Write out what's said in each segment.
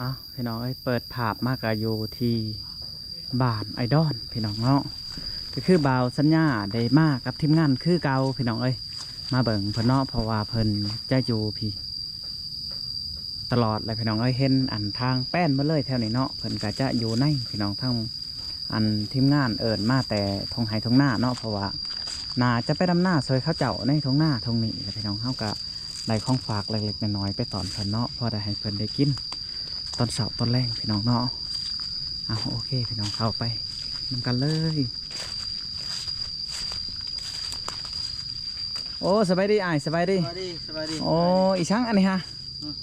ເອົາ ພີ່ນ້ອງເອີຍ ເປີດພາບມາກໍຢູ່ທີ່ບ້ານໄອດອນ ພີ່ນ້ອງເນາະ ກໍຄືບ່າວສັນຍາໄດ້ມາກັບທີມງານຄືເກົ່າ ພີ່ນ້ອງເອີຍ ມາເບິ່ງເພິ່ນເນາະ ເພາະວ່າເພິ່ນຈະຢູ່ພີ້ຕະຫຼອດແຫຼະ ພີ່ນ້ອງເອີຍ ເຫັນອັນທາງແປນໝົດເລີຍແຖວນີ້ເນາະ ເພິ່ນກໍຈະຢູ່ໃນ ພີ່ນ້ອງ ທາງ ອັນທີມງານເອີ້ນມາແຕ່ທົ່ງໄຮ່ທົ່ງນາເນາະ ເພາະວ່າໜ້າຈະໄປດຳນາຊ່ວຍເຂົາເຈົ້າໃນທົ່ງນາທົ່ງນີ້ແຫຼະ ພີ່ນ້ອງ ເຮົາກໍໄດ້ຂອງຝາກເລັກໆນ້ອຍໆໄປຕ້ອນເພິ່ນເນາະ ພໍໄດ້ໃຫ້ເພິ່ນໄດ້ກິນຕອນເຊົ້າຕອນແລງ ພີ່ນ້ອງເນາະ. ເອົາ ໂອເຄ ພີ່ນ້ອງ ເຂົ້າໄປນຳກັນເລີຍ. ໂອ້ ສະບາຍດີອ້າຍ ສະບາຍດີ ສະບາຍດີ ສະບາຍດີ ໂອ້ ສະບາຍດີ ອີ່ຫຍັງອັນນີ້ຫະ? ອືມ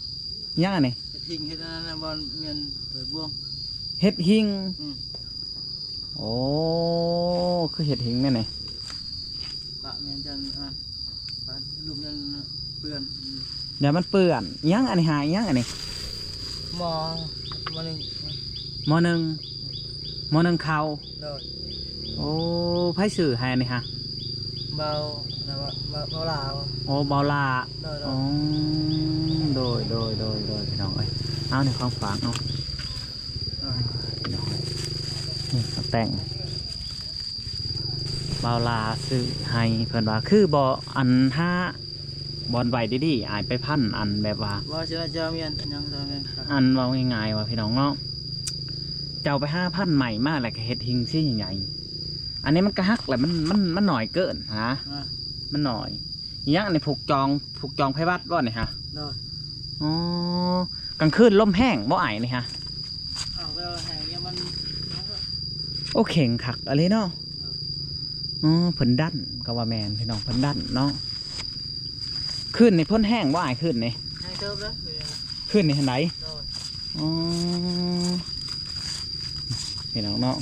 ຫຍັງອັນນີ້? ເຮັດຫິງ ເຮັດອັນນັ້ນນະ ບ່ອນແມ່ນເປີດບ່ວງ ເຮັດຫິງ ອືມ ໂອ້ ຄືເຮັດຫິງແນວນີ້ ປະແມ່ນຈັ່ງ ອ່າ ປະລົມຈັ່ງເປື້ອນ ອືມ ດຽວມັນເປື້ອນ. ຫຍັງອັນນີ້ຫາ? ຫຍັງອັນນີ້? ໝໍ ມໍໜຶ່ງ ມໍໜຶ່ງ ອືມ ມໍໜຶ່ງເຂົ້າ ໂດຍ ໂອ້ ໃຜຊື້ໃຫ້ອັນນີ້ຫະ? ເບົາ ແລ້ວວ່າ ເບົາ ເບົາຫຼ້າ ໂອ້ ເບົາຫຼ້າ ໂດຍ ໂດຍ ໂອ້ ໂດຍ ໂດຍ ໂດຍ ໂດຍ ພີ່ນ້ອງເອີຍ ເອົາ ນີ້ຂອງຝາກເອົາ ໂດຍ ພີ່ນ້ອງເອີຍ ນີ້ເອົາແຕ່ງ ເບົາຫຼ້າຊື້ໃຫ້ ເພິ່ນວ່າ ຄືບໍ່ ອັນ ຫາບ່ອນໄວ້ດີໆ ອ້າຍ ໄປພັນ ອັນ ແບບວ່າ ບໍ່ ຊິລະຈະແມ່ນຫຍັງ ຈະແມ່ນ ອັນ ເວົ້າງ່າຍໆວ່າ ພີ່ນ້ອງເນາະ ເຈົ້າໄປຫາພັນໃໝ່ມາ ແລ້ວກໍເຮັດຫິງຊີ້ໃຫຍ່ ອັນນີ້ມັນກໍຫັກແຫຼະ ມັນ ມັນ ມັນໜ້ອຍເກີນຫາ ອ່າ ມັນໜ້ອຍ. ອີຫຍັງນີ້? ຜູກຈອງ ຜູກຈອງໄພວັດບໍ່ນີ້ຫະ? ໂດຍ ອໍ ກາງຄືນລົມແຮງບໍ່ອ້າຍນີ້ຫະ? ເອົາ ແບບວ່າແຮງ ມັນ ໂອ້ ເຄັ່ງຄັກອີ່ຫຼີເນາະ ເອີ ເພິ່ນດັນ ກໍວ່າແມ່ນ ພີ່ນ້ອງ ເພິ່ນດັນເນາະ. ຄືນນີ້ຝົນແຮງບໍ່ອ້າຍ? ຄືນນີ້ ແຮງເຕີບເລີຍ ຄືນນີ້ຫັ້ນໃດ? ໂດຍ ອໍ ພີ່ນ້ອງເນາະ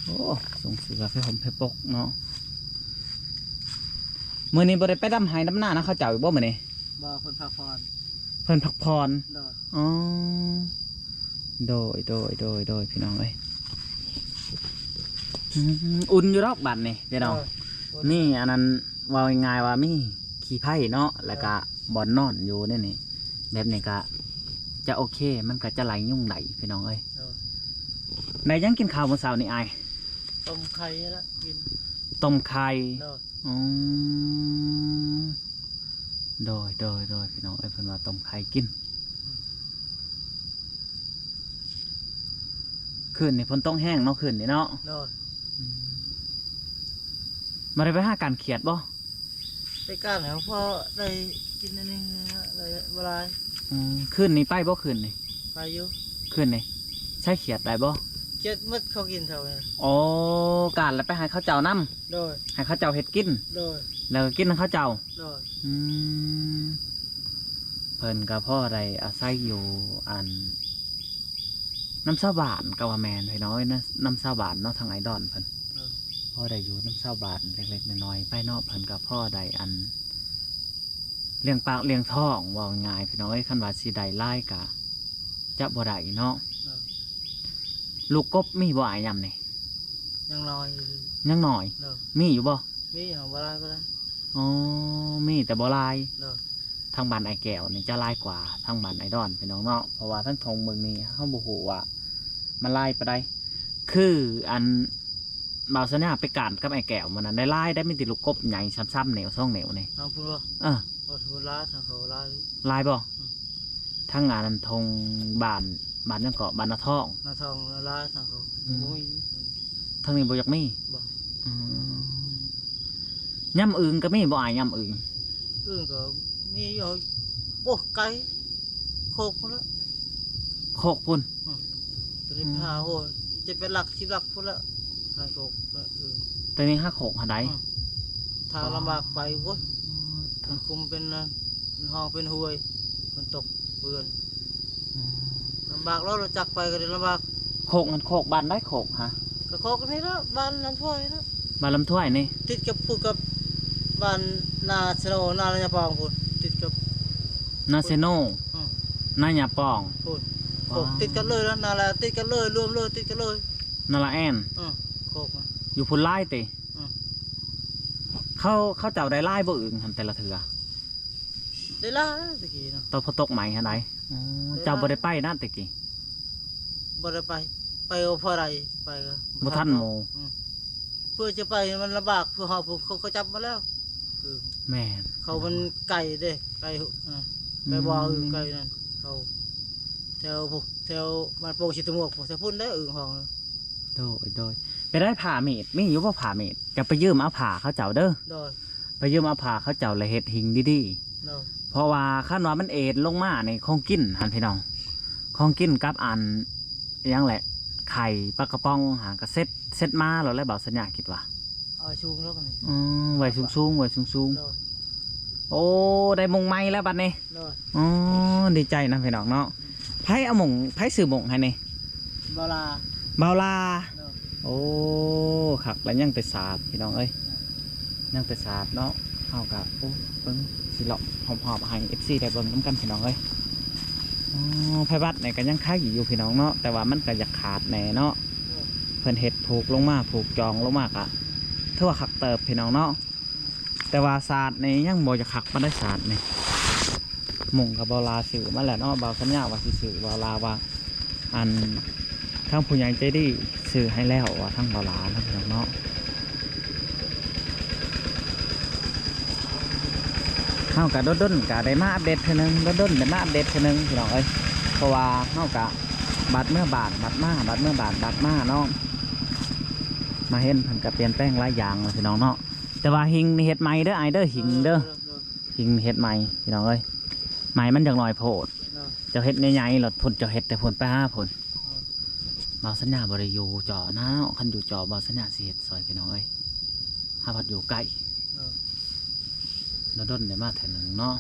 ໂອ້ ສົ່ງເສື້ອຜ້າຫົ່ມຜ້າປົກເນາະ. ມື້ນີ້ບໍ່ໄດ້ໄປດຳໄຮ່ດຳນານຳເຂົາເຈົ້າອີກບໍ່ມື້ນີ້? ບໍ່ ເພິ່ນພັກຜ່ອນ ເພິ່ນພັກຜ່ອນ ໂດຍ ອໍ ໂດຍ ໂດຍ ໂດຍ ໂດຍ ພີ່ນ້ອງເອີຍ ອືມ ອຸ່ນຢູ່ດອກບາດນີ້ ພີ່ນ້ອງ ໂດຍ ນີ້ ອັນນັ້ນ ເວົ້າງ່າຍໆວ່າມີຂີ້ໄພເນາະ ແລ້ວກະ ໂດຍ ບ່ອນນອນຢູ່ໃນນີ້ ແບບນີ້ກະຈະໂອເຄ ມັນກະຈະໄລ່ຍຸງໄດ້ ພີ່ນ້ອງເອີຍ ໂດຍ. ໄດ້ຫຍັງກິນເຂົ້າມື້ເຊົ້ານີ້ອ້າຍ? ຕົ້ມໄຂ່ລະກິນ ຕົ້ມໄຂ່ ໂດຍ ອືມ ໂດຍ ໂດຍ ໂດຍ ພີ່ນ້ອງເອີຍ ເພິ່ນວ່າຕົ້ມໄຂ່ກິນ ອືມ ຄືນນີ້ຝົນຕົກແຮງເນາະ ຄືນນີ້ເນາະ ໂດຍ ອືມ ບໍ່ໄດ້ໄປຫາການຂຽດບໍ່? ໄປການແລ້ວ ພໍໄດ້ກິນອັນໜຶ່ງ ໄດ້ບໍ່ຫຼາຍ ອືມ ຄືນນີ້ໄປບໍ່? ຄືນນີ້ ໄປຢູ່ ຄືນນີ້ ໃຊ້ຂຽດໄດ້ບໍ່? ຂຽດໝົດ ເຂົາກິນເທົ່ານີ້ ອໍ ການແລ້ວໄປໃຫ້ເຂົາເຈົ້ານຳ ໂດຍ ໃຫ້ເຂົາເຈົ້າເຮັດກິນ ໂດຍ ແລ້ວກໍກິນນຳເຂົາເຈົ້າ ໂດຍ ອືມ ເພິ່ນກໍພໍໄດ້ອາໄສຢູ່ ອັນ ນຳຊາວບ້ານ ກໍວ່າແມ່ນ ພີ່ນ້ອງເອີຍ ນຳ ນຳຊາວບ້ານເນາະ ທາງໄອດອນເພິ່ນ ໂດຍ ພໍໄດ້ຢູ່ນຳຊາວບ້ານເລັກໆນ້ອຍໆໄປເນາະ ເພິ່ນກໍພໍໄດ້ ອັນ ລ້ຽງປາກລ້ຽງທ້ອງ ເວົ້າງ່າຍ ພີ່ນ້ອງເອີຍ ຄັນວ່າຊິໄດ້ຫຼາຍກະຈະບໍ່ໄດ້ເນາະ ໂດຍ ລູກກົບມີບໍ່ອ້າຍຍາມນີ້? ຍັງນ້ອຍ ຍັງນ້ອຍ ໂດຍ ມີຢູ່ບໍ່? ມີ ບໍ່ຫຼາຍປານໃດ ອໍ ມີແຕ່ບໍ່ຫຼາຍ ໂດຍ ທາງບ້ານອ້າຍແກ້ວນີ້ຈະຫຼາຍກວ່າທາງບ້ານອ້າຍດອນ ພີ່ນ້ອງເນາະ ເພາະວ່າທາງທົ່ງເບິ່ງນີ້ເຮົາບໍ່ຮູ້ວ່າມັນຫຼາຍປານໃດ ຄື ອັນ ບ່າວສັນຍາໄປການກັບອ້າຍແກ້ວມື້ນັ້ນ ໄດ້ຫຼາຍໄດ໋ ມີແຕ່ລູກກົບໃຫຍ່ ສາມ ສາມນິ້ວ ສອງນິ້ວນີ້ ທາງພຸ້ນບໍ່? ເອີ ໂອ້ ຖືວ່າຫຼາຍ ທາງເຂົາຫຼາຍ ຫຼາຍບໍ່? ອືມ ທາງ ອັນ ທົ່ງບ້ານ ບ້ານຫຍັງເກາະ ບ້ານນາທອງ ນາທອງຫຼາຍ ທາງເຂົາ ອືມ ບໍ່ມີ ທາງນີ້ບໍ່ຢາກມີ ບໍ່ ອືມ ຍຳອຶ່ງກໍມີບໍ່ອ້າຍ? ຍຳອຶ່ງ ອຶ່ງກໍມີຢູ່ ໂອ້ ໄກ ໂຄກພຸ້ນລະ ໂຄກພຸ້ນ ອືມ ຕົວນີ້ ອືມ ໄປຫາ ໂອ້ ເຈັດແປດຫຼັກ ສິບຫຼັກພຸ້ນລະ ຫາໂຄກ ອືມ ຕົວນີ້ຫາໂຄກຫາໃດ ອືມ ທາງລຳບາກໄປ ໂອ້ຍ ມັນຄຸມເປັນ ມັນຮ່ອງເປັນຫ້ວຍ ມັນຕົກເບື່ອນ ອືມ ລຳບາກ ລົດຈັກໄປກໍໄດ້ລຳບາກ ໂຄກຫັ້ນໂຄກບ້ານໃດ? ໂຄກຫະ ກໍໂຄກນີ້ລະ ບ້ານລຳຖ້ວຍລະ ບ້ານລຳຖ້ວຍນີ້ ຕິດກັບພຸ້ນ ກັບບ້ານນາເຊໂນ ນາລະຍາປອງພຸ້ນ ຕິດກັບນາເຊໂນ ອືມ ນາຍາປອງພຸ້ນ ໂຄກ ວ້າ ຕິດກັນເລີຍລະ ນາລະ ຕິດກັນເລີຍ ລວມເລີຍ ຕິດກັນເລີຍ ນາລະແອນ ອືມ ໂຄກ ຢູ່ພຸ້ນຫຼາຍຕິ? ອືມ ເຂົາ ເຂົາເຈົ້າໄດ້ຫຼາຍບໍ່ອຶ່ງຫັ້ນແຕ່ລະເທື່ອ? ໄດ້ຫຼາຍແຕ່ກີ້ເນາະ ຕອນຝົນຕົກໃໝ່ຫັ້ນໃດ. ອໍ ໄດ້ຫຼາຍ ເຈົ້າບໍ່ໄດ້ໄປນະແຕ່ກີ້? ບໍ່ໄດ້ໄປ ໄປກໍພໍໄດ້ ໄປກໍບໍ່ທັນໝູ່. ອືມ ເພື່ອຈະໄປມັນລຳບາກ ເພື່ອເຮົາ ເຂົາ ເຂົາຈັບມາແລ້ວ. ເອີ ແມ່ນ ເຂົາມັນໄກເດ້ ໄກ ເອີ ໄກບໍ່ ອືມ ເອີ ໄກນັ້ນ ເຂົາແຖວ ແຖວບ້ານໂປ່ງ ຊິດຕະໝວກ ແຖວພຸ້ນເດ້ ອຶ່ງຫ້ອງ. ໂດຍ ໂດຍ ໄປໄດ້ຜ້າເມດ ມີຢູ່ບໍ່ຜ້າເມດ? ຈະໄປຢືມເອົາຜ້າເຂົາເຈົ້າເດີ. ໂດຍ ໄປຢືມເອົາຜ້າເຂົາເຈົ້າ ແລ້ວເຮັດຫິ້ງດີໆ. ໂດຍ ເພາະວ່າຄັນວ່າມັນເອນລົງມານີ້ ຂອງກິນຫັ້ນພີ່ນ້ອງ ຂອງກິນກັບອັນ ຫຍັງແຫຼະ ໄຂ່ ປາກະປ໋ອງຫາກະເສັດ ເສັດມາໂລດແຫຼະ ບ່າວສັນຍາຄິດວ່າ. ເອົາສູງແລ້ວນີ້ ອືມ ໄວ້ສູງໆ ໄວ້ສູງໆ. ໂດຍ ໂອ້ ໄດ້ມຸ້ງໃໝ່ແລ້ວບັດນີ້. ໂດຍ ອໍ ດີໃຈນຳພີ່ນ້ອງເນາະ. ໃຜເອົາມຸ້ງ ໃຜຊື້ມຸ້ງໃຫ້ນີ້? ບ່າວລາ ບ່າວລາ. ໂດຍ ໂອ້ ຄັກ ແລ້ວຍັງແຕ່ສາດພີ່ນ້ອງເອີຍ ຍັງແຕ່ສາດເນາະ. ເຮົາກະ ໂອ້ ເບິ່ງ ຊິເລາະຮອບໆໃຫ້ເອັຟຊີໄດ້ເບິ່ງນຳກັນພີ່ນ້ອງເອີຍ. ອໍ ໄພວັດນີ້ກະຍັງໄຄຢູ່ພີ່ນ້ອງເນາະ ແຕ່ວ່າມັນກະຢາກຂາດແດ່ເນາະ. ໂດຍ ເພິ່ນເຮັດຜູກລົງມາ ຜູກຈອງລົງມາກະຖືວ່າຄັກເຕີບພີ່ນ້ອງເນາະ. ແຕ່ວ່າສາດນີ້ຍັງບໍ່ຢາກຄັກປານໃດ ສາດນີ້. ມຸ້ງກະບ່າວລາຊື້ມາແລ້ວເນາະ ບ່າວສັນຍາວ່າຊິຊື້ ບ່າວລາວ່າ ອັນ ທາງຜູ້ໃຫຍ່ໃຈດີຊື້ໃຫ້ແລ້ວວ່າ ທາງບ່າວລານະພີ່ນ້ອງເນາະ. ເຮົາກະດົນໆກະໄດ້ມາອັບເດດເທື່ອໜຶ່ງ ດົນໆໄດ້ມາອັບເດດເທື່ອໜຶ່ງພີ່ນ້ອງເອີຍ. ເພາະວ່າເຮົາກະບັດເມືອບ້ານບັດມາ ບັດເມືອບ້ານບັດມາເນາະ. ມາເຫັນເພິ່ນກະປ່ຽນແປງຫຼາຍຢ່າງລະພີ່ນ້ອງເນາະ. ແຕ່ວ່າຫິ້ງນີ້ເຮັດໃໝ່ເດີອ້າຍເດີ ຫິ້ງເດີ ເອີ ໂດຍໆ ຫິ້ງເຮັດໃໝ່ພີ່ນ້ອງເອີຍ. ໄມ້ມັນຈັກໜ້ອຍໂພດ ເນາະ ເຈົ້າເຮັດໃຫຍ່ໆໂລດ ພຸ້ນເຈົ້າເຮັດແຕ່ພຸ້ນ ໄປຫາພຸ້ນ. ເອີ ບ່າວສັນຍາບໍ່ໄດ້ຢູ່ຈໍ້ນະເນາະ ຄັນຢູ່ຈໍ້ບ່າວສັນຍາຊິເຮັດຊ່ອຍພີ່ນ້ອງເອີຍ. ເຮົາພັດຢູ່ໃກ້ ເອີ ດົນໆໄດ້ມາເທື່ອໜຶ່ງເນາະ.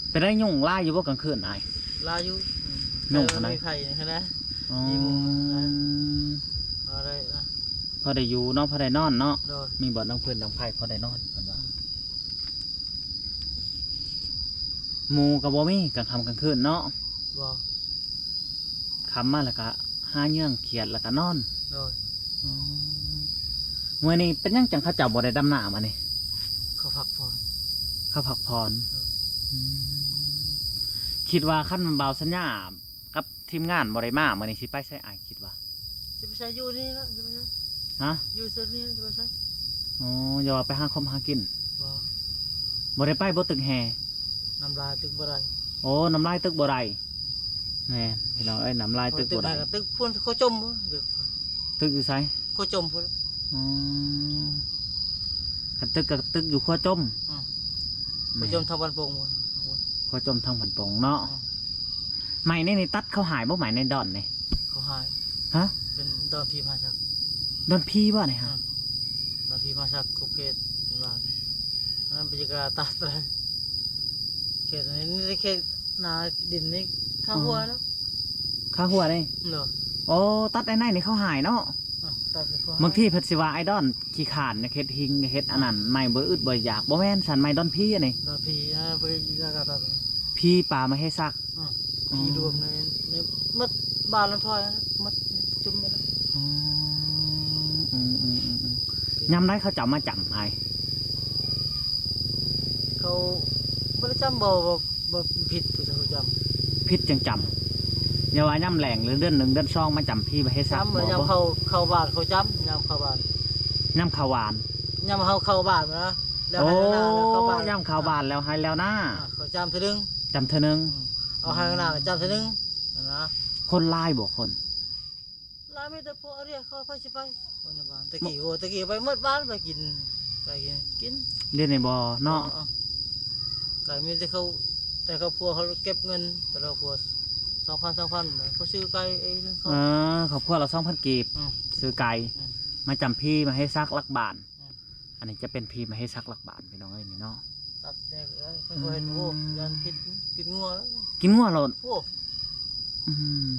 ເປັນໄດ ຍຸງຫຼາຍຢູ່ບໍ່ກາງຄືນອ້າຍ? ຫຼາຍຢູ່ ອືມ ຍຸງເທົ່າໃດ? ມີໄຟຫັ້ນນະ ອໍ ມີມຸງນະ ພໍໄດ້ນະ ພໍໄດ້ຢູ່ເນາະ ພໍໄດ້ນອນເນາະ. ໂດຍ ມີບ່ອນດັງຟືນດັງໄຟພໍໄດ້ນອນເພິ່ນວ່າ. ໝູ່ກະບໍ່ມີກາງຄ່ຳກາງຄືນເນາະ. ບໍ່ ຄ່ຳມາແລ້ວກະຫາເຫຍື່ອງຄຽດແລ້ວກະນອນ. ໂດຍ ອໍ ມື້ນີ້ເປັນຫຍັງຈັ່ງເຂົາເຈົ້າບໍ່ໄດ້ດຳນາມື້ນີ້? ເຂົາພັກຜ່ອນ ເຂົາພັກຜ່ອນ. ໂດຍ ອືມ ຄິດວ່າຄັນບ່າວສັນຍາກັບທີມງານບໍ່ໄດ້ມາມື້ນີ້ ຊິໄປໃສອ້າຍ? ຄິດວ່າ ຊິໄປໃສ? ຢູ່ນີ້ລະ ຊິໄປໃສ? ຮະ? ຢູ່ເຊິ່ງນີ້ ຊິໄປໃສ? ອໍ ຢ່າວ່າໄປຫາຄົມຫາກິນ. ບໍ່ ບໍ່ໄດ້ໄປບໍ່ຕຶກແຮ່? ນ້ຳລາຍຕຶກບໍ່ໄດ້. ໂອ້ ນ້ຳລາຍຕຶກບໍ່ໄດ້. ແມ່ນພີ່ນ້ອງເອີຍ ນ້ຳລາຍຕຶກບໍ່ໄດ້. ຕຶກພຸ້ນ ຂົວຈົ່ມພຸ້ນ. ຕຶກຢູ່ໃສ? ຂົວຈົ່ມພຸ້ນ. ອໍ ຄັນຕຶກກະຕຶກຢູ່ຂົວຈົ່ມ. ອືມ ຂົວຈົ່ມທາງບ້ານໂປ່ງພຸ້ນ. ຂົວຈົ່ມທາງບ້ານໂປ່ງເນາະ. ອືມ ໄມ້ໃນນີ້ຕັດເຂົາຫາຍບໍ່? ໄມ້ໃນດອນນີ້ ເຂົາຫາຍ. ຮະ? ເປັນດອນຜີມາສັກ. ດອນຜີບໍ່ນີ້ຫະ? ອືມ ດອນຜີມາສັກ ຂົບເຂດເປັນວ່າ ອັນນັ້ນໄປຈະກະຕັດໄປ. ເຂດນີ້ ນີ້ເຂດນາດິນນີ້ຄາຫົວແລ້ວ. ຄາຫົວນີ້? ໂດຍ ໂອ້ ຕັດໄອ້ໃນນີ້ເຂົາຫາຍເນາະ. ອືມ ຕັດໃຫ້ເຂົາຫາຍ. ບາງທີເພິ່ນຊິວ່າໄອ້ດອນຂີ້ຄ້ານ ຢາກເຮັດຫິ້ງ ຢາກເຮັດອັນນັ້ນ ອືມ ໄມ້ບໍ່ອຶດບໍ່ຢາກ. ບໍ່ແມ່ນຊັ້ນ ໄມ້ດອນຜີອັນນີ້. ດອນຜີ ອາ ບໍ່ໄດ້ຢາກຕັດ. ຜີປ່າມະເຫສັກ. ອືມ ອໍ ຜີລວມໃນ ໃນໝົດບ້ານລຳຖ້ອຍນັ້ນນະ ໝົດຈຸ່ມໝົດແລ້ວ. ອໍ ອືມໆໆໆ ຍາມໃດເຂົາເຈົ້າມາຈ້ຳອ້າຍ? ເຂົາບໍ່ໄດ້ຈ້ຳ ບໍ່ ບໍ່ ບໍ່ຜິດຜູ້ເຈົ້າຈ້ຳ. ຜິດຈັ່ງຈ້ຳ. ຢ່າວ່າຍາມແລ້ງ ຫຼືເດືອນໜຶ່ງເດືອນສອງມາຈ້ຳຜີມະເຫສັກ. ຈ້ຳ ບໍ່ ຍາມເຂົ້າ ເຂົ້າບ້ານເຂົາຈ້ຳ ຍາມເຂົ້າບ້ານ. ຍາມເຂົ້າບ້ານ ຍາມເຮົາເຂົ້າບ້ານນະ ແລ້ວ ໂອ້ ໃຫ້ແລ້ວນາ ແລ້ວເຂົ້າບ້ານ. ຍາມເຂົ້າບ້ານແລ້ວໃຫ້ແລ້ວນາ. ອາ ເຂົາຈ້ຳເທື່ອໜຶ່ງ. ຈ້ຳເທື່ອໜຶ່ງ. ອືມ ເອົາໃຫ້ນາ ອືມ ຈ້ຳເທື່ອໜຶ່ງຫັ້ນນະ. ຄົນຫຼາຍບໍ່ຄົນ? ລາວມີແຕ່ພວກອາເຣຍເຂົາ ໃຜຊິໄປ ຄົນໃນບ້ານ. ແຕ່ກີ້ ໂອ້ ແຕ່ກີ້ໄປໝົດບ້ານ ໄປກິນ ໄປກິນ ກິນ. ດຽວນີ້ບໍ່ເນາະ. ເອີ ເອີ ກະມີແຕ່ເຂົາ ແຕ່ຄອບຄົວເຂົາເກັບເງິນ ແຕ່ລະຄົວສອງພັນ ສອງພັນ ເຂົາຊື້ໄກ່ເອງເຂົາ. ເອີ ຄອບຄົວລະສອງພັນກີບ. ອືມ ຊື້ໄກ່. ອືມ ມາຈ້ຳຜີມະເຫສັກຫຼັກບ້ານ. ອືມ ອັນນີ້ຈະເປັນຜີມະເຫສັກຫຼັກບ້ານ ພີ່ນ້ອງເອີຍ ນີ້ເນາະ. ຕັດແຕ່ ເອີ ເພິ່ນບໍ່ເຫັນ. ອືມ ໂອ້ ຢ້ານຜິດ ກິນງົວແລ້ວ ກິນງົວໂລດ. ໂອ້ ອືມ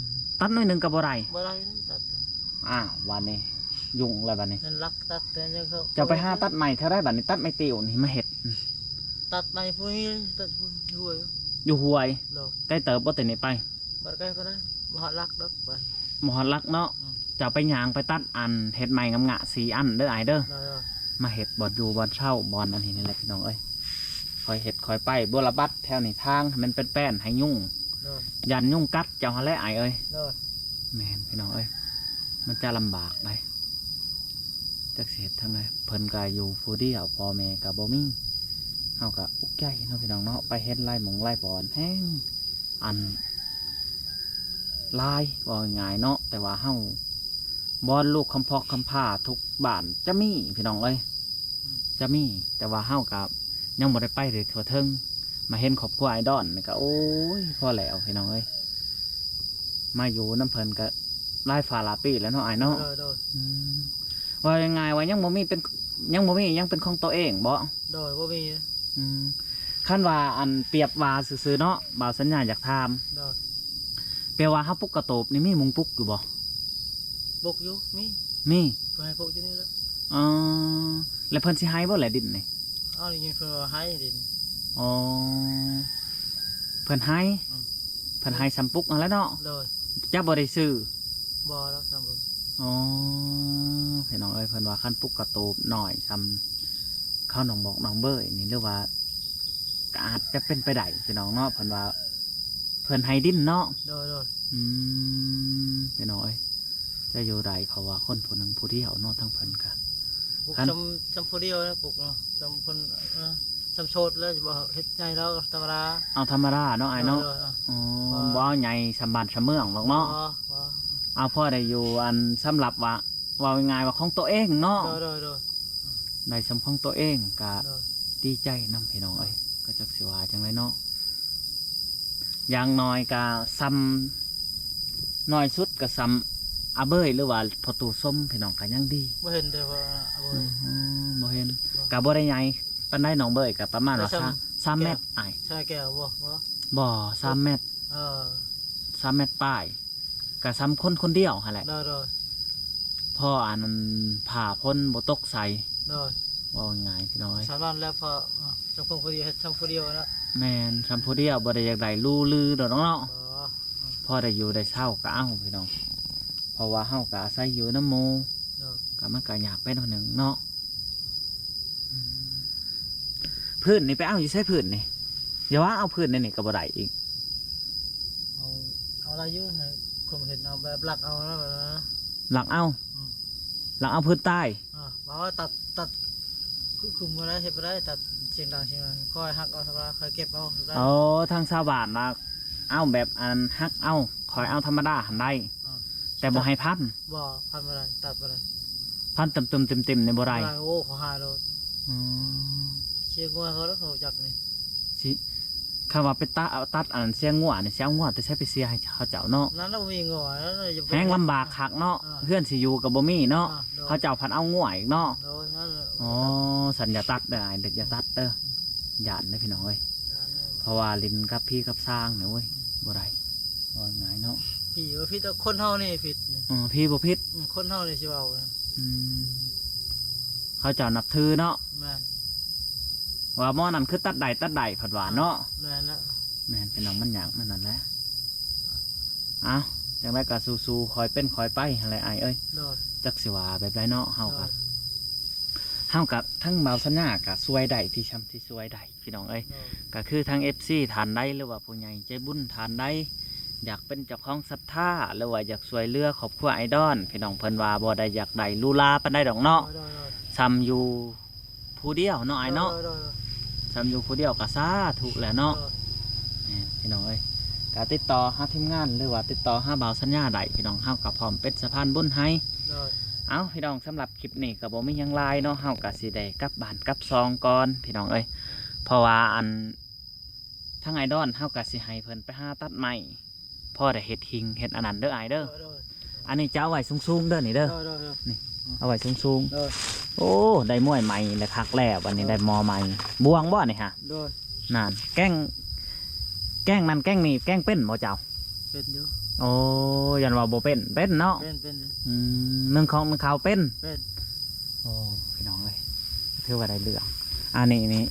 ຕັດໜ້ອຍໜຶ່ງກະບໍ່ໄດ້. ບໍ່ໄດ້ ຕັດ. ອ້າວ ບາດນີ້ຫຍຸ້ງແລ້ວບາດນີ້. ນັ້ນລັກຕັດແຕ່ຍັງເຂົາ ເຈົ້າໄປຫາຕັດໄມ້ແຖວໃດບາດນີ້? ຕັດໄມ້ຕິ້ວນີ້ມາເຮັດ. ຕັດໄມ້ພຸ້ນ ຕັດພຸ້ນ ຢູ່ຫ້ວຍ. ຢູ່ຫ້ວຍ. ໂດຍ ໄກເຕີບບໍ່ແຕ່ນີ້ໄປ? ບໍ່ໄກປານໃດ ບໍ່ຮອດຫຼັກດອກ. ໄປ ບໍ່ຮອດຫຼັກເນາະ. ອືມ ເຈົ້າໄປຍ່າງໄປຕັດ ອັນ ເຮັດໄມ້ງາມງະສີ່ອັນເດີອ້າຍເດີ. ໂດຍໆ ມາເຮັດບ່ອນຢູ່ບ່ອນເຊົາ ບ່ອນອັນນີ້ນີ້ແຫຼະ ພີ່ນ້ອງເອີຍ. ຄ່ອຍເຮັດຄ່ອຍໄປ ບົວລະບັດແຖວນີ້ທາງໃຫ້ມັນແປ້ນໆ ໃຫ້ຍຸງ ໂດຍ ຢ້ານຍຸງກັດເຈົ້າຫັ້ນແຫຼະອ້າຍເອີຍ ໂດຍ ແມ່ນພີ່ນ້ອງເອີຍ ມັນຈະລຳບາກໃດ໋ ຈັກຊິເຮັດທາງໃດ ເພິ່ນກໍຢູ່ຜູ້ດຽວ ພໍ່ແມ່ກໍບໍ່ມີ ເຮົາກໍອຸກໃຈເນາະພີ່ນ້ອງເນາະ ໄປເຮັດຫຼາຍໝ່ອງຫຼາຍບ່ອນແຮງ ອັນ ຫຼາຍ ເວົ້າງ່າຍໆເນາະ ແຕ່ວ່າເຮົາ ບ່ອນລູກຄຳພອກຄຳພາທຸກບ້ານຈະມີພີ່ນ້ອງເອີຍ ອືມ ຈະມີ ແຕ່ວ່າເຮົາກໍຍັງບໍ່ໄດ້ໄປໄດ້ທົ່ວເຖິງ ມາເຫັນຄອບຄົວອ້າຍດອນນີ້ກໍ ໂອ້ຍ ພໍແລ້ວພີ່ນ້ອງເອີຍ ມາຢູ່ນຳເພິ່ນກໍຫຼາຍຟ້າຫຼາຍປີແລ້ວເນາະອ້າຍເນາະ ໂດຍໆ ອືມ ເວົ້າງ່າຍໆວ່າຍັງບໍ່ມີເປັນ ຍັງບໍ່ມີຫຍັງເປັນຂອງຕົວເອງບໍ? ໂດຍ ບໍ່ມີ ອືມ ຄັນວ່າອັນປຽບວ່າຊື່ໆເນາະ ບ່າວສັນຍາຢາກຖາມ ໂດຍ ແປວ່າເຮົາປຸກກະໂຕບນີ້ມີມຸງປຸກຢູ່ບໍ່? ປຸກຢູ່ ມີ ມີ ເພິ່ນໃຫ້ປຸກຢູ່ນີ້ແຫຼະ ອໍ ແລ້ວເພິ່ນຊິໃຫ້ບໍ່ແຫຼະດິນນີ້? ອ້າວ ໄດ້ຍິນເພິ່ນວ່າໃຫ້ດິນ ອໍ ເພິ່ນໃຫ້ ອືມ ເພິ່ນໃຫ້ສ່ຳປຸກຫັ້ນແຫຼະເນາະ ໂດຍ ເຈົ້າບໍ່ໄດ້ຊື້? ບໍ່ດອກສ່ຳປຸກ ອໍ ພີ່ນ້ອງເອີຍ ເພິ່ນວ່າຄັນປຸກກະໂຕບນ້ອຍສ່ຳເຂົາໜອງບອກໜອງເບີຍນີ້ ຫຼືວ່າ ກໍອາດຈະເປັນໄປໄດ້ພີ່ນ້ອງເນາະ ເພິ່ນວ່າເພິ່ນໃຫ້ດິນເນາະ ໂດຍໆ ອືມ ພີ່ນ້ອງເອີຍ ຈະຢູ່ໄດ້ ເພາະວ່າຄົນຜູ້ໜຶ່ງຜູ້ດຽວເນາະ ທາງເພິ່ນກໍ ຄັນ ສ່ຳ ສ່ຳຜູ້ດຽວນະປຸກເນາະ ສ່ຳຄົນ ເອີ ສ່ຳໂສດແລ້ວ ຊິບໍ່ເຮັດໃຫຍ່ດອກ ທຳມະດາ ເອົາທຳມະດາເນາະອ້າຍເນາະ ໂດຍໆ ອໍ ບໍ່ເອົາໃຫຍ່ສ່ຳບ້ານສ່ຳເມືອງດອກເນາະ ບໍ່ ບໍ່ ເອົາພໍໄດ້ຢູ່ ອັນ ສຳລັບວ່າ ເວົ້າງ່າຍໆວ່າຂອງຕົວເອງເນາະ ໂດຍໆ ໄດ້ສ່ຳຂອງຕົວເອງກະ ໂດຍ ດີໃຈນຳພີ່ນ້ອງເອີຍ ກໍຈັກຊິວ່າຈັ່ງໃດເນາະ ຢ່າງໜ້ອຍກະສ່ຳ ໜ້ອຍສຸດກະສ່ຳອາເບີຍ ຫຼືວ່າພໍ່ຕູ້ສົມ ພີ່ນ້ອງ ກະຍັງດີ ບໍ່ເຫັນເດ້ພໍ່ອາເບີຍ ອືມ ບໍ່ເຫັນ ບໍ່ ກະບໍ່ໄດ້ໃຫຍ່ປານໃດ ນ້ອງເບີຍ ກະປະມານວ່າ ແລ້ວສ່ຳ ສາມແມັດ ແກ້ວ ອ້າຍ ໃຊ່ແກ້ວບໍ່? ບໍ່ ບໍ່ ສາມແມັດ ເອີ ສາມແມັດປາຍ ກະສ່ຳຄົນຄົນດຽວຫັ້ນແຫຼະ ໂດຍໆ ພໍອັນຟ້າຝົນບໍ່ຕົກໃສ່ ໂດຍ ເວົ້າງ່າຍພີ່ນ້ອງເອີຍ ສ່ຳນັ້ນແຫຼະ ພໍ ເອີ ສ່ຳຄົນຜູ້ດຽວ ເຮັດສ່ຳຜູ້ດຽວນະ ແມ່ນ ສ່ຳຜູ້ດຽວ ບໍ່ໄດ້ຢາກໄດ້ຫຼູລືດອກເນາະ ອໍ ພໍໄດ້ຢູ່ໄດ້ເຊົາກໍເອົາພີ່ນ້ອງ ເພາະວ່າເຮົາກໍອາໄສຢູ່ນຳໝູ່ ໂດຍ ກໍມັນກໍຍາກໄປໜ້ອຍໜຶ່ງເນາະ ອືມ ພື້ນນີ້ໄປເອົາຢູ່ໃສ? ພື້ນນີ້ ຢ່າວ່າເອົາພື້ນໃນນີ້ກໍບໍ່ໄດ້ອີກ ເອົາ ເອົາໄດ້ຢູ່ ໃຫ້ຄົນເຫັນເອົາ ແບບລັກເອົານະ ລັກເອົາ ອືມ ລັກເອົາພື້ນຕາຍ ອ່າ ວ່າຕັດ ຕັດ ຄື ຄືບໍ່ໄດ້ ເຮັດບໍ່ໄດ້ ຕັດສຽງດັງສຽງ ຄ່ອຍຫັກເອົາ ຖ້າວ່າຄ່ອຍເກັບເອົາໄດ້ ອໍ ທາງຊາວບ້ານວ່າເອົາແບບອັນຫັກເອົາ ຄ່ອຍເອົາທຳມະດາຫັ້ນໄດ້ ອ່າ ແຕ່ບໍ່ໃຫ້ພັນ ບໍ່ ພັນບໍ່ໄດ້ ຕັດບໍ່ໄດ້ ພັນເຕັມໆ ເຕັມໆ ນີ້ບໍ່ໄດ້ ບໍ່ໄດ້ ໂອ້ ເຂົາຫາໂລດ ອໍ ເສຍງົວເຂົາແລ້ວ ເຂົາຈັກນີ້ ຊິ ຄັນວ່າໄປຕະ ຕັດອັນເສຍງົວນີ້ ຊິເອົາງົວແຕ່ໃສໄປເສຍໃຫ້ເຂົາເຈົ້າເນາະ ນັ້ນລະບໍ່ມີງົວ ນັ້ນລະ ແຮງລຳບາກຄັກເນາະ ອ່າ ເຮືອນຊິຢູ່ກໍບໍ່ມີເນາະ ອ່າ ໂດຍ ເຂົາເຈົ້າພັດເອົາງົວອີກເນາະ ໂດຍ ນັ້ນລະ ອໍ ສັນຢ່າຕັດເດີອ້າຍ ຢ່າຕັດເດີ ຢ້ານເດີພີ່ນ້ອງເອີຍ ເພາະວ່າຫຼິ້ນກັບຜີກັບຊາງນີ້ ໂອ້ຍ ບໍ່ໄດ້ ເວົ້າງ່າຍເນາະ ຜີບໍ່ຜິດ ຄົນເຮົານີ້ຜິດນີ້ ອໍ ຜີບໍ່ຜິດ ອືມ ຄົນເຮົານີ້ຊິເວົ້ານະ ອືມ ເຂົາເຈົ້ານັບຖືເນາະ ແມ່ນ ວ່າໝໍນັ້ນຄືຕັດໄດ້ ຕັດໄດ້ ເພິ່ນວ່າເນາະ ອ່າ ແມ່ນລະ ແມ່ນ ພີ່ນ້ອງ ມັນຍາກ ມັນນັ້ນແຫຼະ ເອົ້າ ຈັ່ງໃດກໍສູ້ໆ ຄ່ອຍເປັນຄ່ອຍໄປຫັ້ນແຫຼະອ້າຍເອີຍ ໂດຍ ຈັກຊິວ່າແບບໃດເນາະ ເຮົາກໍ ໂດຍ ເຮົາກໍ ທັງບ່າວສັນຍາກໍຊ່ວຍໄດ້ທີ່ຊ່ຳທີ່ຊ່ວຍໄດ້ ພີ່ນ້ອງເອີຍ ໂດຍ ກໍຄືທາງເອັຟຊີທ່ານໃດ ຫຼືວ່າຜູ້ໃຫຍ່ໃຈບຸນທ່ານໃດ ຢາກເປັນເຈົ້າຂອງສັດທາ ຫຼືວ່າຢາກຊ່ວຍເຫຼືອຄອບຄົວອ້າຍດອນ ພີ່ນ້ອງ ເພິ່ນວ່າບໍ່ໄດ້ຢາກໄດ້ຫຼູຫຼາປານໃດດອກເນາະ ໂດຍໆໆ ຊ່ຳຢູ່ຜູ້ດຽວເນາະອ້າຍເນາະ ໂດຍໆໆ ຊ່ຳຢູ່ຜູ້ດຽວກໍສາທຸແຫຼະເນາະ ໂດຍ ແມ່ນ ພີ່ນ້ອງເອີຍ ກໍຕິດຕໍ່ຫາທີມງານ ຫຼືວ່າຕິດຕໍ່ຫາບ່າວສັນຍາໄດ້ ພີ່ນ້ອງ ເຮົາກໍພ້ອມເປັນສະພານບຸນໃຫ້ ໂດຍ ເອົ້າ ພີ່ນ້ອງ ສຳລັບຄລິບນີ້ກໍບໍ່ມີຫຍັງຫຼາຍເນາະ ເຮົາກໍຊິໄດ້ກັບບ້ານກັບຊ່ອງກ່ອນ ພີ່ນ້ອງເອີຍ ເພາະວ່າອັນ ທາງອ້າຍດອນເຮົາກໍຊິໃຫ້ເພິ່ນໄປຫາຕັດໄມ້ ພໍໄດ້ເຮັດຫິງເຮັດອັນນັ້ນເດີອ້າຍເດີ ໂດຍໆ ອັນນີ້ຈະເອົາໄວ້ສູງໆເດີນີ້ເດີ ໂດຍໆໆ ນີ້ ເອົາໄວ້ສູງໆ ໂດຍ ໂອ້ ໄດ້ມວຍໃໝ່ແລ້ວ ຄັກແລ້ວ ບັດນີ້ ໂດຍ ໄດ້ໝໍໃໝ່ ບ່ວງບໍ່ນີ້ຫະ ໂດຍ ນັ້ນ ແກ້ງ ແກ້ງນັ້ນແກ້ງນີ້ ແກ້ງເປັນບໍ່ເຈົ້າ? ເປັນຢູ່ ໂອ້ ຢ້ານວ່າບໍ່ເປັນ ເປັນເນາະ ເປັນ ເປັນ ອືມ ໜຶ້ງຂອງໜຶ້ງເຂົ້າເປັນ ເປັນ ໂອ້ ພີ່ນ້ອງເອີຍ ຖືວ່າໄດ້ເລື່ອງ ອັນນີ້ນີ້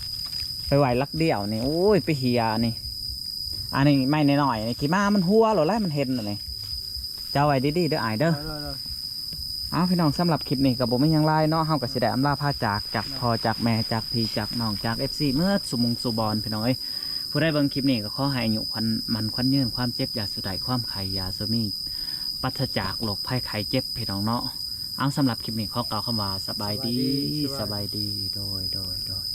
ໄປໄວ້ຫຼັກດຽວນີ້ ໂອ້ຍ ໄປເຫຍນີ້ ອັນນີ້ໄມ້ນ້ອຍໆນີ້ ຂີ້ໝາມັນຫົວໂລດແຫຼະ ມັນເຫັນອັນນີ້ ເຈົ້າໄວ້ດີໆເດີອ້າຍເດີ ໂດຍໆ ເອົາ ພີ່ນ້ອງ ສຳລັບຄລິບນີ້ກໍບໍ່ມີຫຍັງຫຼາຍເນາະ ເຮົາກໍຊິໄດ້ອຳລາພາຈາກ ຈາກພໍ່ຈາກແມ່ ຈາກພີ່ຈາກນ້ອງ ຈາກເອັຟຊີ ໝົດສູ່ໝູ່ສູ່ບ່ອນ ພີ່ນ້ອງເອີຍ. ຜູ້ໃດເບິ່ງຄລິບນີ້ກໍຂໍໃຫ້ອາຍຸຂວັນໝັ້ນຂວັນຍືນ ຄວາມເຈັບຢ່າສູ່ໄດ້ ຄວາມໄຂ້ຢ່າສູ່ມີ ປາສຈາກໂລກໄພໄຂ້ເຈັບ ພີ່ນ້ອງເນາະ. ເອົາ ສຳລັບຄລິບນີ້ຂໍກ່າວຄຳວ່າ ສະບາຍດີ ສະບາຍດີ ສະບາຍດີ ໂດຍ ໂດຍ ໂດຍ.